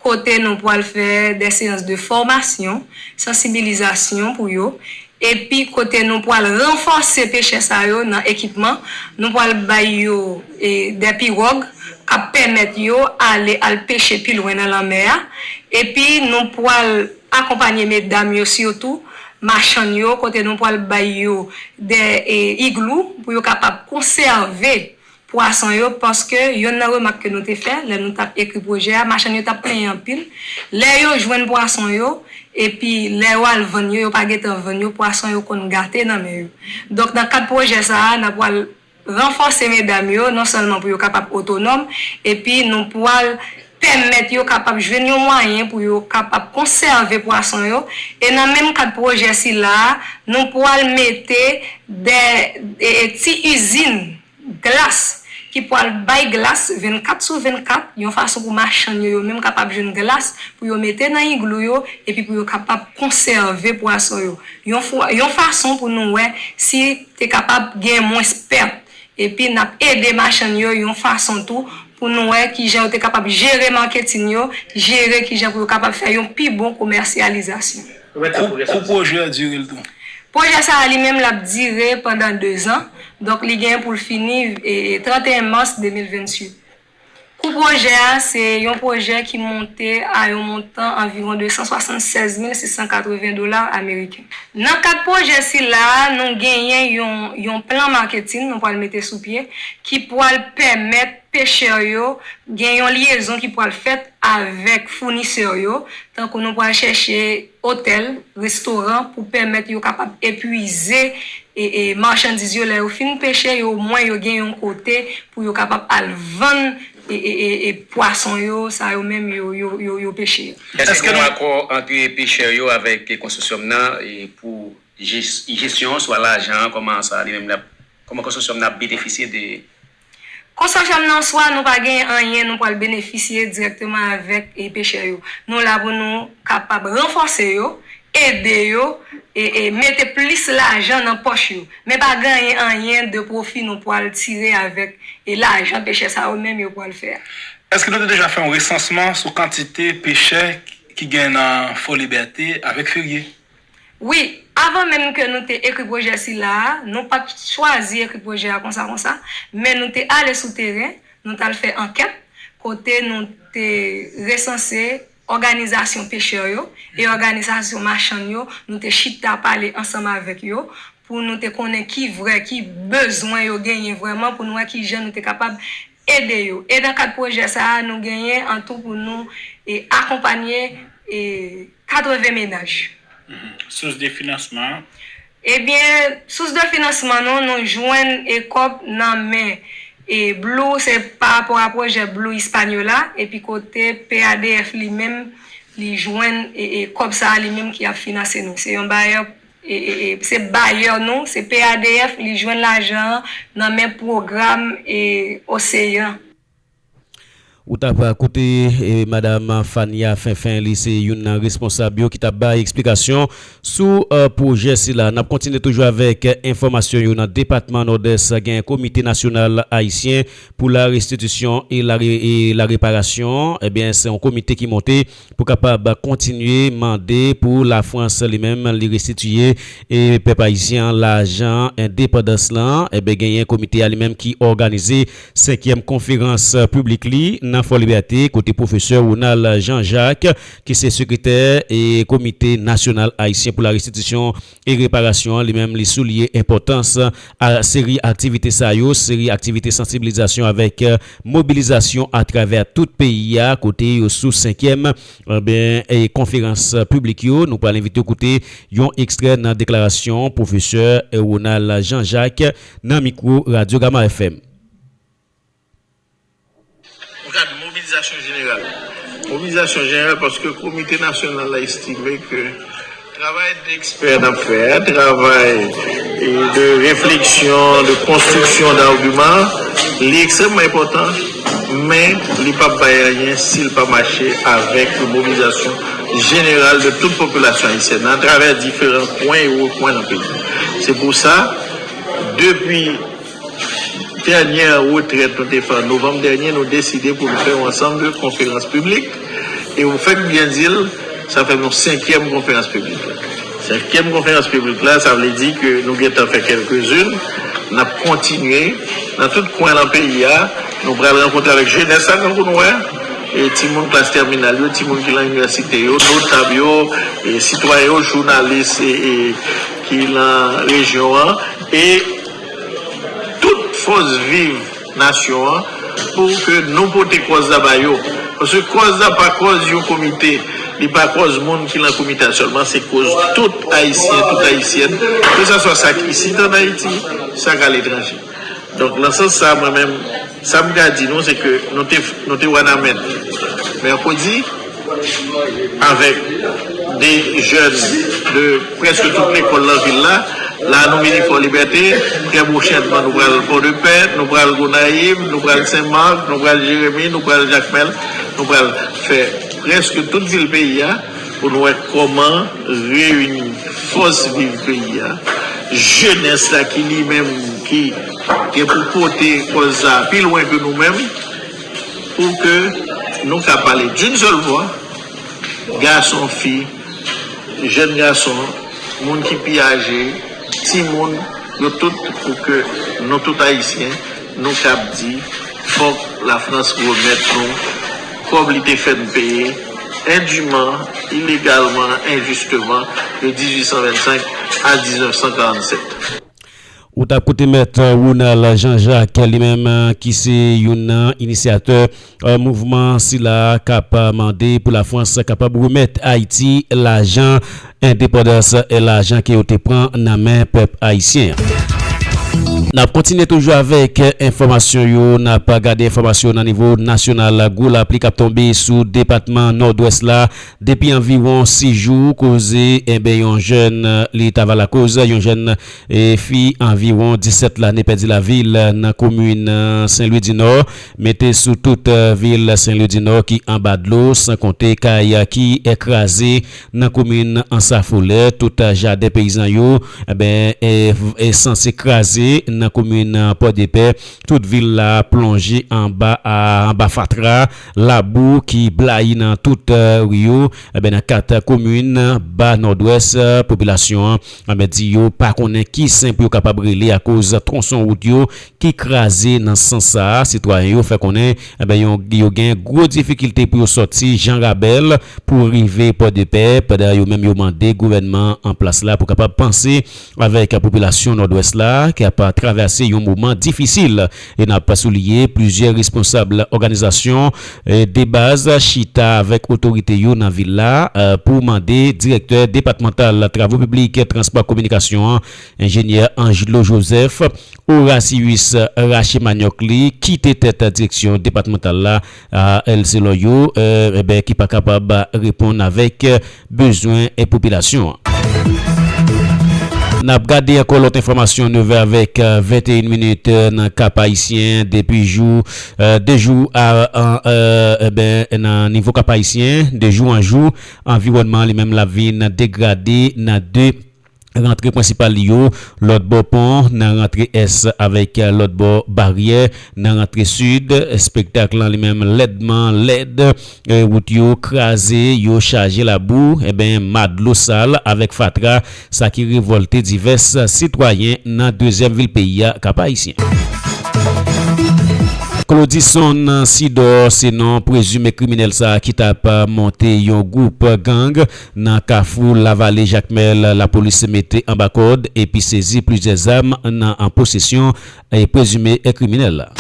kote nou pwal fè de seyans de fòmasyon, sansibilizasyon pou yo, epi kote nou pwal ranfòse pechè sa yo nan ekipman, nou pwal bay yo, e, de piwòg k ap pèmèt yo ale al peche pi lwen nan lanmè a, epi nou pwal akonpanye medam yo sitou, machann yo, kote nou pwal bay yo de, e, iglou pou yo kapab konsève pwason yo, paske yonn nan remak ke nou te fè lè nou t ap ekri pwojè a, machann yo t ap plenyen anpil. Lè yo jwenn pwason yo, epi lè yo al vann yo, yo pa gentan vann yo, pwason yo konn gate nan men yo. Donk, nan kad pwojè sa a, n ap pral ranfòse medam yo, non sèlman pou yo kapab otonòm, epi nou pral pèmèt yo kapab jwenn yon mwayen pou yo kapab konsève pwason yo. E nan menm kad pwojè sila a, nou pral mete de, e, e, ti izin glas ki pral bay glas vennkat sou vennkat, yon fason pou machann yo, yo menm kapab jwenn glas pou yo mete nan iglou yo, epi pou yo kapab konsève pwason yo. Yon fwa- yon fason pou nou wè si te kapab gen mwens pèt. Epi n ap ede machann yo yon fason tou pou nou wè kijan yo te kapab jere maketin yo, jere kijan pou yo kapab fè yon pi bon komèsyalizasyon. Kou kou pwojè a dire l tou? Pwojè sa a li menm l ap dire pandan dezan. Donk, li genyen pou l fini, e, e, trannteyen mas de mil venntuit. Kou pwojè a, se yon pwojè ki monte a yon montan anviwon de san swasannsèz mil sis san katreven dola ameriken. Nan kad pwojè sila a, nou genyen yon, yon plan maketin nou pral mete sou pye ki pral pèmèt pechè yo gen yon lyezon ki pral fèt avèk founisè yo, tankou nou pral chèche otèl, restoran pou pèmèt yo kapab epwize, e, e, machandiz yo. Lè yo fin peche, yo omwen yo gen yon kote pou yo kapab al vann, e, e, e, e, pwason yo, sa yo menm yo, yo, yo, yo peche yo. Èske gen yon akò ant pechè yo avèk, e, konsòsyòm nan, e, pou jes- jesyon swa lajan an, kòman sa li menm l ap, kòman konsòsyòm nan ap benefisye de Konsòsyòm nan, swa nou pa gen anyen nou pral benefisye dirèkteman avèk, e, pechè yo. Nou la pou nou kapab ranfòse yo, ede yo e, e mete plis lajan nan pòch yo. Men pa genyen anyen de pwofi nou pral tire avèk e lajan pechè sa yo menm yo pral fè a. Èske nou te deja fè yon resansman sou kantite pechè ki gen nan Fò Libète avèk Ferye? Wi, avan menm ke nou te ekri pwojè sila a, nou pa t chwazi ekri pwojè a konsa konsa, men nou te ale sou teren, nou t al fè ankèt, kote nou te resanse òganizasyon pechè yo e òganizasyon machann yo, nou te chita pale ansanm avèk yo pou nou te konnen ki vrè, ki bezwen yo genyen vrèman pou nou wè ki jan nou te kapab ede yo. E nan kad pwojè sa a, nou genyen an tou pou nou e, akonpanye e, katreven menaj. Sous de finansman an? Ebyen, sous de finansman nou, nou jwenn e kòb nan men e Blue, se pa rapò a pwojè Blue Hispaniola, epi kote P A D F li menm, li jwenn e, e kòb sa a li menm ki ap finanse nou. Se yon bayè, e, e, e, se bayè nou, se P A D F, li jwenn lajan an nan men pwogram e Oseyan. Ou t ap koute e, Madam Fania Fenfen, li se youn nan responsab yo ki t ap bay eksplikasyon sou e, pwojè sila. N ap kontinye toujou avèk e, enfòmasyon yo nan depatman Nòdès. Gen Komite Nasyonal Ayisyen pou la Restitisyon e la, Re- e la Reparasyon. Ebyen, se yon komite ki monte pou kapab kontinye mande pou Lafrans li menm li restitiye e pèp ayisyen an lajan endepandans lan. Ebyen, genyen komite a li menm ki òganize senkyèm konferans piblik li nan Fò Libète, kote pwofesè Ronald Jean Jacques, ki se sekretè e Komite Nasyonal Ayisyen pou la Restitisyon e Reparasyon an, li menm li souliye enpòtans a seri aktivite sa yo, seri aktivite sansibilizasyon avèk e, mobilizasyon atravè tout peyi a, kote yo sou senkyèm, enben, e, konferans piblik yo. Nou pral envite w koute yon ekstrè nan deklarasyon pwofesè e, Ronald Jean Jacques nan mikwo Radyo Gama F M. Nan kad mobilizasyon jeneral. Mobilizasyon jeneral paske Komite Nasyonal la estime ke travay de ekspè n ap fè a, travay e, de refleksyon, de konstriksyon dagiman, li ekstrèmman enpòtan, men li p ap bay anyen si l pa mache avèk mobilizasyon jeneral de tout popilasyon ayisyèn nan, atravè diferan kwen e rekwen nan peyi. Se pou sa, depi dènyè retrèt nou te fè an novanm dènye, nou deside pou nou fè yon ansanm de konferans piblik. E ou fèk byen di l, sa fè nou senkyèm konferans piblik la. Senkyèm konferans piblik la, sa vle di ke nou gentan fè kèlkezin, n ap kontinye nan tout kwen nan peyi a. Nou pral rankontre avèk jenès la, tankou nou wè, e timoun klas tèminal yo, timoun ki nan inivèsite yo, notab yo, e sitwayen yo, jounalis e, e ki nan rejyon an, e tout fòs viv nasyon an pou ke nou pote kòz la ba yo. Paske kòz la pa kòz yon komite, li pa kòz moun ki nan komite a sèlman, se kòz tout Ayisyen, tout Ayisyèn, keseswa sa k isit ann Ayiti, sa k aletranje. Donk, nan sans sa, mwen menm, sa m ka di nou, se ke nou te, nou te Wanament mèkredi, avèk de jèn de prèske tout lekòl nan vil la. La, nou vini Fò Libète, trè pwochènman, nou pral Pòdepè, nou pral Gonayiv, nou pral Sen Mak, nou pral Jeremi, nou pral Jakmèl, nou pral fè prèske tout vil peyi a pou nou wè kòman reyini fòs viv peyi a, jenès la ki li menm ki gen pou pote kòz sa a pi lwen ke nou menm, pou ke nou ka pale d'une seule voix, gason, fi, jèn gason, moun ki pi aje, timoun, yo tout, pou ke nou tout Ayisyen, nou kab di, fòk Lafrans remèt nou kòb li te fè n peye, endiman, ilegalman, enjisteman, de dizuit san vennsenk a diznèf san karannsèt. Ou t ap koute Mèt Ronald Jean Jacques, li menm, ki se youn nan inisyatè, eh, mouvman sila k ap mande pou Lafrans kapab remèt Ayiti lajan endepandans, lajan ke yo te pran nan men pèp ayisyen an. N ap kontinye toujou avèk enfòmasyon yo. N ap gade enfòmasyon nan nivo nasyonal. Gwo lapli k ap tonbe sou depatman Nòdwès la depi anviwon sis jou koze, enben, yon jèn, li t ava lakoz, yon jèn, e, fi anviwon disèt lane pèdi lavi l nan komin, e, Sen Lwi di Nò. Mete sou tout, e, vil Sen Lwi di Nò ki anba dlo, san konte kay ki, e, kraze nan komin Ansafolè. Tout, e, jaden peyizan yo, enben, e, e, sanse kraze nan komin, e, Pòdepè. Tout vil la plonje anba, a, anba fatra, labou ki blayi nan tout, e, ri yo. Enben, nan kat komin ba Nòdwès, e, popilasyon an, enben, di yo pa konnen ki sen pou yo kapab rele akoz twonson wout yo ki kraze. Nan sans sa a, sitwayen yo fè konnen, enben, yo, yo gen gwo difikilte pou yo sòti Jan Rabèl pou rive Pòdepè, pandan yo menm yo mande gouvènman an plas la pou kapab panse avèk popilasyon Nòdwès la, ki ap travèse yon moman difisil. E n ap souliye, plizyè responsab òganizasyon, e, de baz chita avèk otorite yo nan vil la, e, pou mande direktè depatmantal travo piblik, transpò, kominikasyon an, enjenyè Angelo Joseph, Horatius Raché Manioc li kite tèt direksyon depatmantal la, a, el selon yo, e, enben, ki pa kapab reponn avèk bezwen e popilasyon an. N ap gade ankò lòt enfòmasyon, nevè avèk, e, venteyen minit, e, nan Kap Ayisyen, depi jou, e, de jou a, a, e, enben, nan nivo Kap Ayisyen, de jou an jou, anviwònman li menm l ap vin degrade nan de rantre prensipal li yo, lòt bò pon, nan rantre ès avèk, e, lòt bò baryè, nan rantre sid, espektak lan li menm lèdman lèd, e, wout yo kraze, yo chaje labou, enben, ma dlo sal avèk fatra, sa ki revòlte divès sitwayen nan dezyèm vil peyi a, Kap Ayisyen. Claudison Sidor se non prezime kriminèl sa a ki t ap monte yon gwoup gang nan Kafou Lavale Jakmèl. Lapolis mete anba kòd epi sezi plizyè zam nan an posesyon e prezime kriminèl la.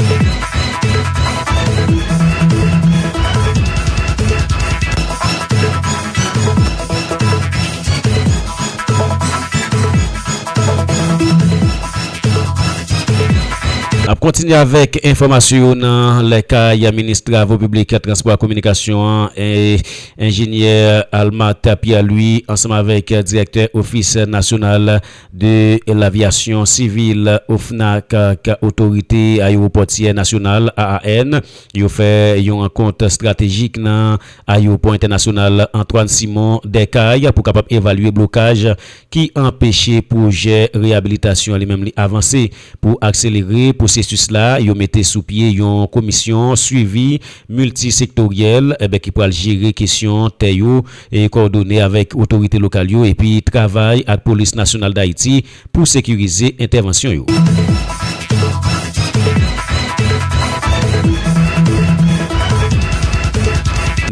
N ap kontinye avèk enfòmasyon yo nan lèkay minis travo piblik, transpò ak kominikasyon an, e, enjenyè Almat Pierre Louis, ansanm avèk direktè Ofis Nasyonal de Lavyasyon Sivil, OFNAC, ak Otorite Ayewopòtyè Nasyonal, A A N, yo fè yon rankont estratejik nan Ayewopò Entènasyonal Antoine Simon Descailles pou kapab evalye blokaj ki anpeche pwojè reyabilitasyon an li menm li avanse. Pou akselere pwosesis la, yo mete sou pye yon komisyon swivi miltisektoryèl, enben, ki pral jere kesyon tè yo e kowòdone avèk otorite lokal yo epi travay ak Polis Nasyonal Dayiti pou sekirize entèvansyon yo.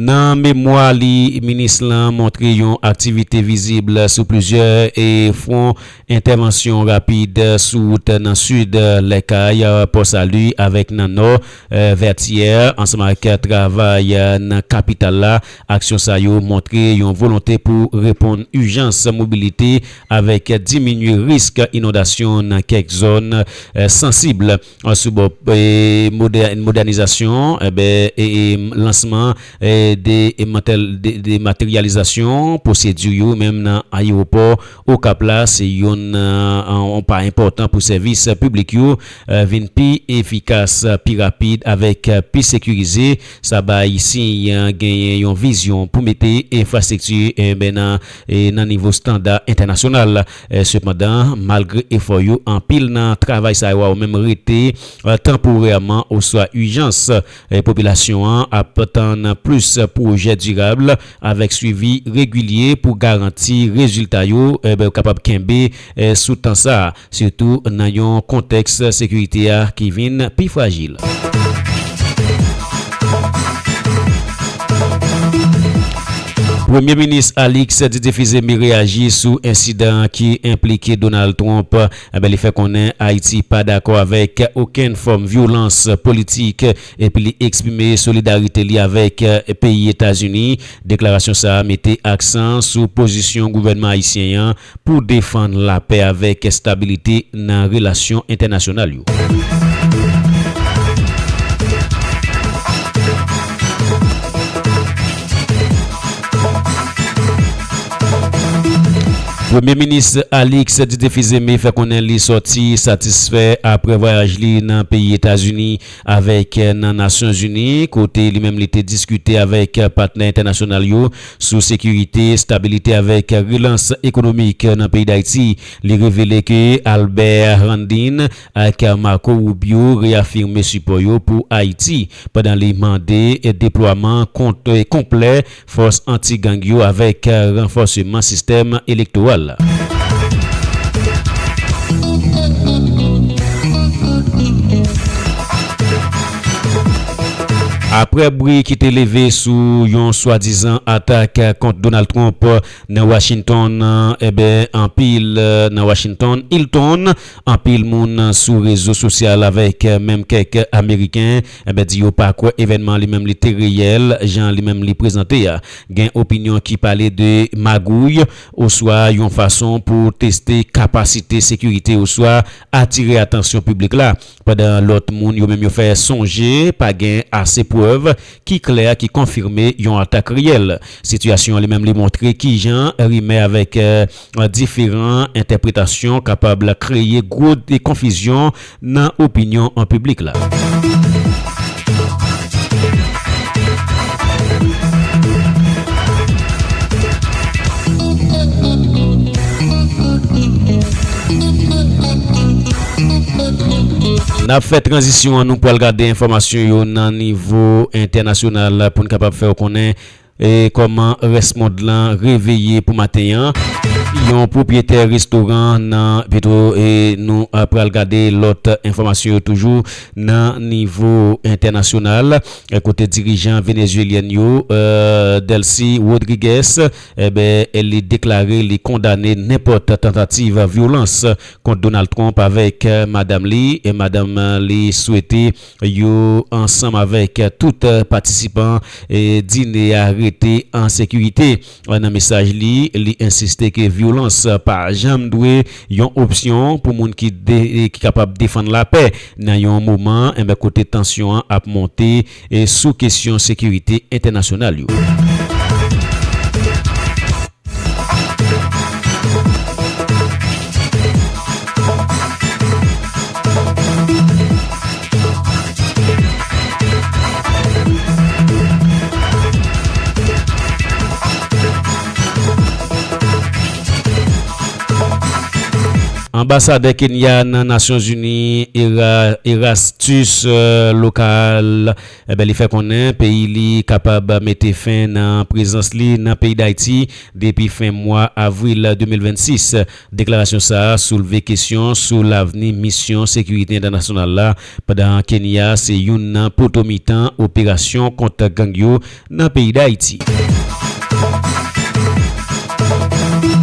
Nan memwa li, minis lan montre yon aktivite vizib sou plizyè, e, fwon entèvansyon rapid sou wout nan sid, Lèkay, Pò Sali avèk nan nò, e, Vètyè, ansanm ak travay, e, nan kapital la. Aksyon sa yo montre yon volonte pou reponn ijans mobilite avèk diminye risk inondasyon nan kèk zòn, e, sansib. Sou bò, e, modè-, modènizasyon, e, ben, e, e, lansman, e, de, e, matèl-, de, de materyalizasyon pwosedi yo, menm nan ayewopò Okap la, se youn, e, yon pa enpòtan pou sèvis piblik yo, e, vin pi efikas, pi rapid, avèk, e, pi sekirize. Sa bay siy, e, genyen yon vizyon pou mete enfrastrikti, e, ben, nan, e, nan nivo estanda entènasyonal. E, sepandan, malgre efò yo, anpil nan travay sa yo a menm rete, e, tanporèman oswa ijans. E, popilasyon an ap tann plis pwojè dirab avèk swivi regilye pou garanti rezilta yo, e, ben, kapab kenbe, e, sou tan sa a, sitou nan yon kontèks sekirite a ki vin pi frajil. Premye Minis Alix Didier Fils-Aimé reyaji sou ensidan ki enplike Donald Trump. Enben, li fè konnen Ayiti pa dakò avèk okenn fòm vyolans politik, epi li eksprime solidarite li avèk peyi Etazini. Deklarasyon sa a mete aksan sou pozisyon gouvènman ayisyen an pou defann lapè avèk estabilite nan relasyon entènasyonal yo. Premye Minis Alix Didier Fils-Aimé fè konnen li sòti satisfè apre vwayaj li nan peyi Etazini avèk nan Nasyonzini, kote li menm li te diskite avèk patnè entènasyonal yo sou sekirite, estabilite avèk relans ekonomik nan peyi Dayiti. Li revele ke Albert Randin ak Marco Rubio reyafime sipò yo pou Ayiti, pandan li mande deplwaman kont-, konplè fòs anti-gang yo avèk ranfòseman sistèm elektoral la. Apre bri ki te leve sou yon swadizan atak kont Donald Trump nan Washington, enben, anpil, nan Washington Hilton, anpil moun sou rezo sosyal avèk menm kèk Ameriken, enben, di yo pa kwè evènman li menm li te reyèl, jan li menm li prezante a. Gen opinyon ki pale de magouy, oswa yon fason pou teste kapasite sekirite, oswa atire atansyon piblik la. Pandan lòt moun yo menm yo fè sonje pa gen ase prèv ki klè ki konfime yon atak reyèl. Sitiyasyon an li menm li montre kijan rimè avèk, eh, diferan entèpretasyon kapab kreye gwo de konfizyon nan opinyon an piblik la. N ap fè tranzisyon an, nou pral gade enfòmasyon yo nan nivo entènasyonal pou n kapab fè w konnen e kòman rès mond lan reveye pou maten an. Yon pwopyetè restoran nan Petro, e nou, a, pral gade lòt enfòmasyon yo toujou nan nivo entènasyonal, e kote dirijan venezuelyèn yo, e, Delcy Rodriguez, e ben, li deklare li kondane nenpòt tantativ vyolans kont Donald Trump avèk, e, madanm li, e madanm li swete yo ansanm avèk tout patisipan, e, dine a rete an sekirite. Nan mesaj li, li ensiste ke vyolans pa janm dwe yon opsyon pou moun ki de-, ki kapab defann lapè nan yon moman, enben, kote tansyon an ap monte, e, sou kesyon sekirite entènasyonal yo. Anbasadè Kenya nan Nasyonzini, Era-, Erastus, eh, Lokal, enben, li fè konnen peyi li kapab mete fen nan prezans li nan peyi Dayiti depi fen mwa avril de mil vennsis. Deklarasyon sa a soulve kesyon sou lavni misyon sekirite entènasyonal la, pandan Kenya se youn nan poto mitan operasyon kont gang yo nan peyi Dayiti.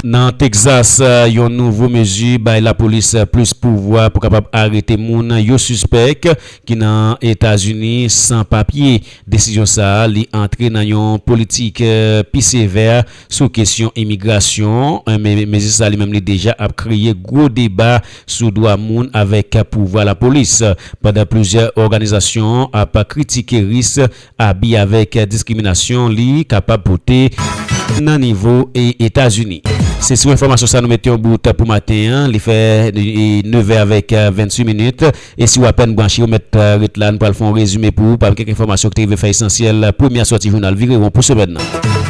Nan Texas, yon nouvo mezi bay lapolis plis pouvwa pou kapab arete moun yo sispèk ki nan Etazini san papye. Desizyon sa a, li antre nan yon politik, eh, pi sevè sou kesyon imigrasyon. Eh, me-, mezi sa a li menm li deja ap kreye gwo deba sou dwa moun avèk pouvwa lapolis. Pandan plizyè òganizasyon ap kritike risk abi avèk diskriminasyon li kapab pote nan nivo e Etazini. Se sou enfòmasyon sa nou mete yon bout pou maten an. Li fè, e, nevè avèk, e, venntuit minit. E si w apèn branche, ou mèt, e, ret la, nou pral fè yon rezime pou ou pami kèk enfòmasyon ki te rive fè esansyèl premye a sòti jounal Virewon pou semèn nan.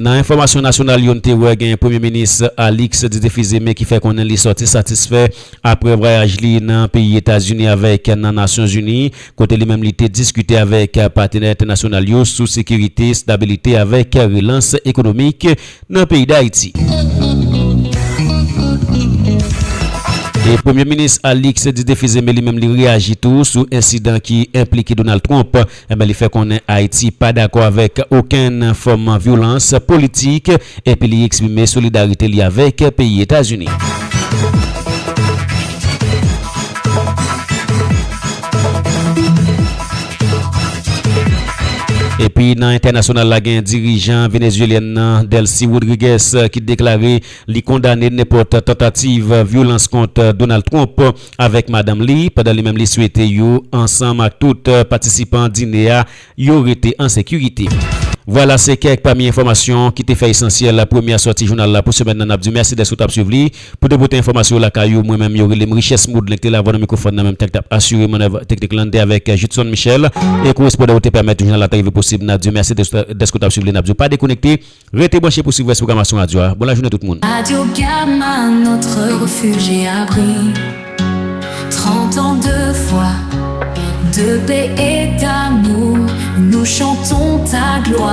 Nan enfòmasyon nasyonal yo, n te wè gen Premye Minis Alix Didier Fils-Aimé ki fè konnen li sòti satisfè apre vwayaj li nan peyi Etazini avèk nan Nasyonzini, kote li menm li te diskite avèk patenè entènasyonal yo sou sekirite, estabilite avèk relans ekonomik nan peyi Dayiti. E Premye Minis Alix Didier Fils-Aimé li menm li reyaji tou sou ensidan ki enplike Donald Trump. Enben, li fè konnen Ayiti pa dakò avèk okenn fòm vyolans politik, epi li eksprime solidarite li avèk peyi Etazini. Epi nan entènasyonal la, gen dirijan venezuelyèn nan, Delcy Rodriguez, ki deklare li kondane nenpòt tantativ vyolans kont Donald Trump avèk madanm li, pandan li menm li swete yo, ansanm ak tout patisipan dine a, yo rete an sekirite. Vwala, se kèk pami enfòmasyon ki te fè esansyèl premyè sòti jounal la pou semèn nan. N ap di w mèsi dèske w t ap swiv li. Pou te pote enfòmasyon yo lakay ou, mwen menm yo rele m Richesse Mood, lè k te la vwa nan mikwofòn nan menm, tèt k t ap asire mannèv teknik lan, n te avèk Judson Michel, e korespondan yo te pèmèt jounal la ta rive posib. N ap di w mèsi dèske w t ap swiv li, n ap di w pa dekonekte, rete branche pou swiv rès pwogramasyon radyo a. Bon lajounen tout moun. Radio Gamme, notre refuge et abri. Trente ans de foi, de paix et d'amour, nous chantons ta gloire.